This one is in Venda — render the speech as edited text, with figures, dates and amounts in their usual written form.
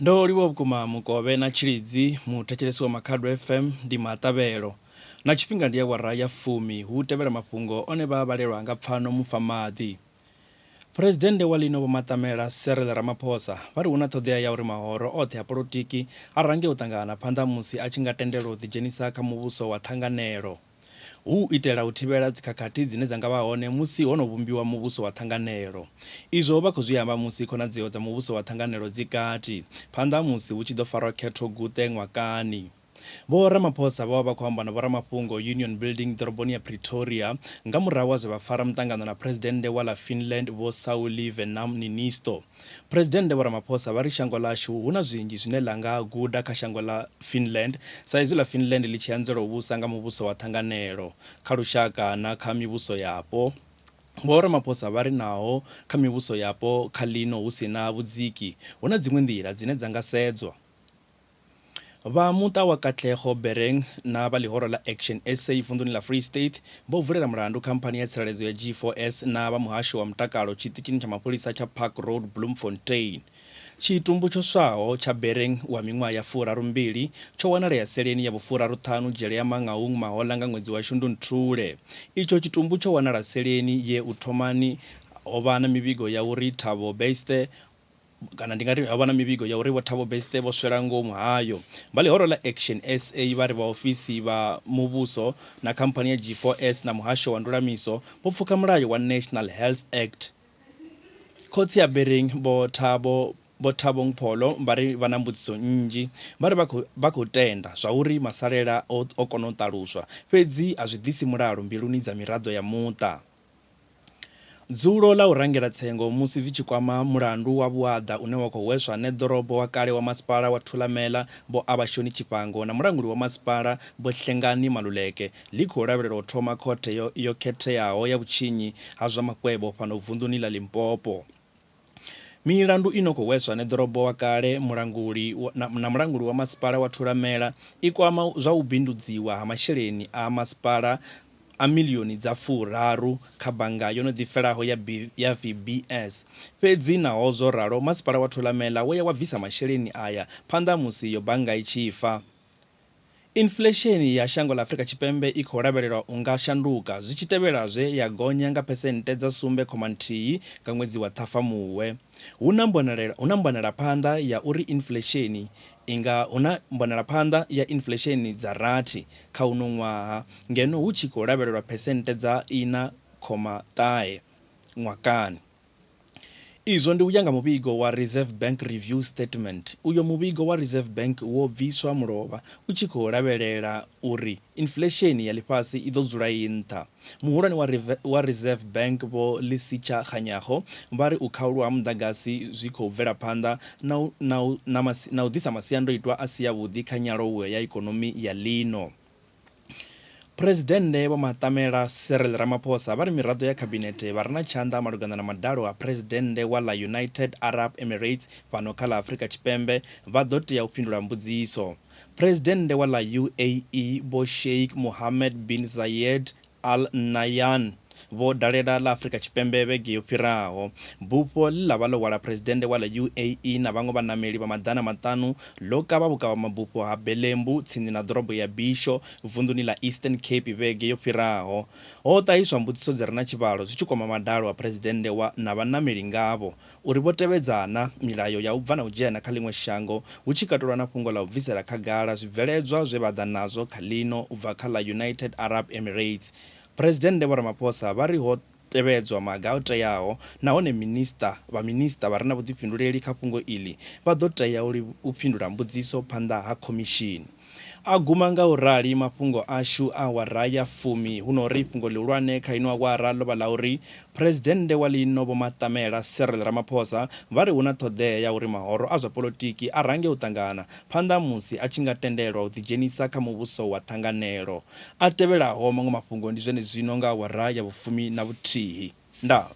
Ndo livhuwa vhukuma Mukovhe na Tshilidzi muthetshelesi wa Makhado FM ndi maṱavhelo na tshifhinga ndi awara ya fumi hu tevhela mafhungo one vha vhalelwa nga Pfano Mufamaḓi. Phuresidennde wa ḽino Vho Matamela Cyril Ramaphosa vha ri hu na ṱhoḓea ya uri mahoro oṱhe a polotiki a range u ṱangana phanḓa musi a tshi nga tendelwa u ḓidzhenisa kha muvhuso wa ṱhanganelo hu u itela u thivhela dzikhakhathi dzine dza nga vha hone musi ho no vhumbiwa muvhuso wa ṱhanganelo. Izwo vha khou zwi amba musi khonadzeo dza muvhuso wa ṱhanganelo dzi kati, phanḓa ha musi hu tshi ḓo farwa khetho guṱe ṅwakani. Vho Ramaphosa vho vha vha khou amba na vhoramafhungo Union Building ḓoroboni ya Pretoria nga murahu ha zwe vha fara muṱangano na Phresidennde wa ḽa Finland Vho Sauli Venam Niinisto. Phresidennde Vho Ramaphosa vha ri shango ḽashu hu na zwinzhi zwine ḽa nga guda kha shango ḽa Finland sa izwi ḽa Finland ḽi tshi anzela u vhusa nga muvhuso wa ṱhanganelo kha lushaka na kha mivhuso yapo. Vho Ramaphosa vha ri naho kha mivhuso yapo kha ḽino hu si na vhudziki, hu na dziṅwe nḓila dzine dza nga sedzwa. Vha muṱa wa Katlego Bereng na vha ḽihoro ḽa Action SA vunḓuni ḽa Free State vho vulela mulandu khamphani ya tsireledzo ya G4S na vha muhasho wa mutakalo tshiṱitshini tsha mapholisa tsha Park Road Bloemfontein. Tshitumbu tsho swaho tsha Bereng wa miṅwaha ya 32 tsho wanalea seleni ya vhufuraruṱhanu dzhele ya Mangaung mahoḽa nga ṅwedzi wa Shundunthule. Itsho tshitumbu tsho wanala seleni ye u thomani ho vha na mivhigo ya uri Thabo Bester kana ndi nga ri ho vha na mivhigo ya uri Vho Thabo Bester vho swela ngomu hayo. Vha ḽihoro ḽa Action SA vha ri vhaofisi vha muvhuso na khamphani ya G4S na muhasho wa ndulamiso vho pfuka mulayo wa National Health Act. Khotsi a Bereng Vho Thabo Vho Thabo Mpholo vha ri vha na mbudziso nnzhi vha ri vha khou tenda zwa uri masalela o kona u ṱaluswa fhedzi a zwi ḓisi mulalo mbiluni dza miraḓo ya muṱa. Dzulo ḽa u rangela tsengo musi zwi tshi kwama mulandu wa vhuaḓa une wa khou hweswa ṋeḓorobo wa kale wa masipala wa Thulamela Vho Abashoni Tshifhango na mulanguli wa masipala Vho Hlengani Maluleke ḽi khou lavhelelwa u thoma khothe yo khetheaho ya vhutshinyi ha zwa makwevho fhano vunḓuni ḽa Limpopo. Milandu i no khou hweswa ṋeḓorobo wa kale mulanguli na mulanguli wa masipala wa Thulamela i kwama zwa u bindudziwa ha masheleni a masipala a milioni dza 30 kha bannga yo no ḓifelaho ya VBS. Fhedzi naho zwo ralo masipala wa Thulamela wo ya wa bvisa masheleni aya phanḓa musi yo bannga i tshi fa. Inflesheni ya shango ḽa Afrika Tshipembe i khou lavhelelwa u nga shanduka zwi tshi tevhela zwe ya gonya nga phesenthe dza 7.1 nga ṅwedzi wa Ṱhafamuhwe. Hu na mbonelaphanḓa ya uri inflesheni i nga hu na mbonelaphanḓa ya inflesheni dza rathi kha uno ṅwaha ngeno hu tshi khou lavhelelwa phesenthe dza 4.9 ṅwakani. Izwo ndi u ya nga muvhigo wa Reserve Bank Review Statement. Uyo muvhigo wa Reserve Bank wo bviswa mulovha u tshi khou lavhelela uri inflesheni ya ḽifhasi i ḓo dzula i nṱha. Muhulwane wa Reserve Bank Vho Lesetja Kganyago vha ri u khaulwa ha muḓagasi zwi khou bvela phanḓa na u ḓisa masiandoitwa a si avhuḓi kha nyaluwo ya ikonomi ya ḽino. Phuresidennde Vho Matamela Cyril Ramaphosa vha ri miraḓo ya khabinethe vha re na tshanḓa malugana na madalo a Phuresidennde wa ḽa United Arab Emirates fhano kha ḽa Afrika Tshipembe vha ḓo tea u fhindula mbudziso. Phuresidennde wa ḽa UAE Vho Sheikh Mohammed bin Zayed Al Nahyan vho dalela ḽa Afrika Tshipembe vhege yo fhiraho. Bufho ḽe ḽa vha ḽo hwala Phuresidennde wa ḽa UAE na vhaṅwe vhanameli vha 500 ḽo kavha vhukavhamabufho ha Belembu tsini na ḓorobo ya Bisho vunḓuni ḽa Eastern Cape vhege yo fhiraho. Ho ṱahiswa mbudziso dzi re na tshivhalo zwi tshi kwama madalo a Phuresidennde wa na vhanameli ngavho uri vho tevhedzana milayo ya u bva na u dzhena kha ḽiṅwe shango hu tshi katelwa na fhungo ḽa u bvisela khagala zwibveledzwa zwe vha ḓa nazwo kha ḽino u bva kha ḽa United Arab Emirates. Phuresidennde Vho Ramaphosa vha ri ho tevhedzwa maga o teaho nahone vha minisiṱa vha re na vhuḓifhinduleli kha fhungo iḽi vha ḓo tea u fhindula mbudziso phanḓa ha khomishini. A guma nga u rali mafhungo ashu a awara ya fumi hu no ri fhungo ḽihulwane kha ino awara ḽo vha ḽa uri Phuresidennde wa ḽino Vho Matamela Cyril Ramaphosa vha ri hu na ṱhoḓea ya uri mahoro a zwa polotiki a range u ṱangana phanḓa musi a tshi nga tendelwa u ḓidzhenisa kha muvhuso wa ṱhanganelo. A tevhelaho maṅwe mafhungo ndi zwenezwino nga awara ya 11. Ndaa.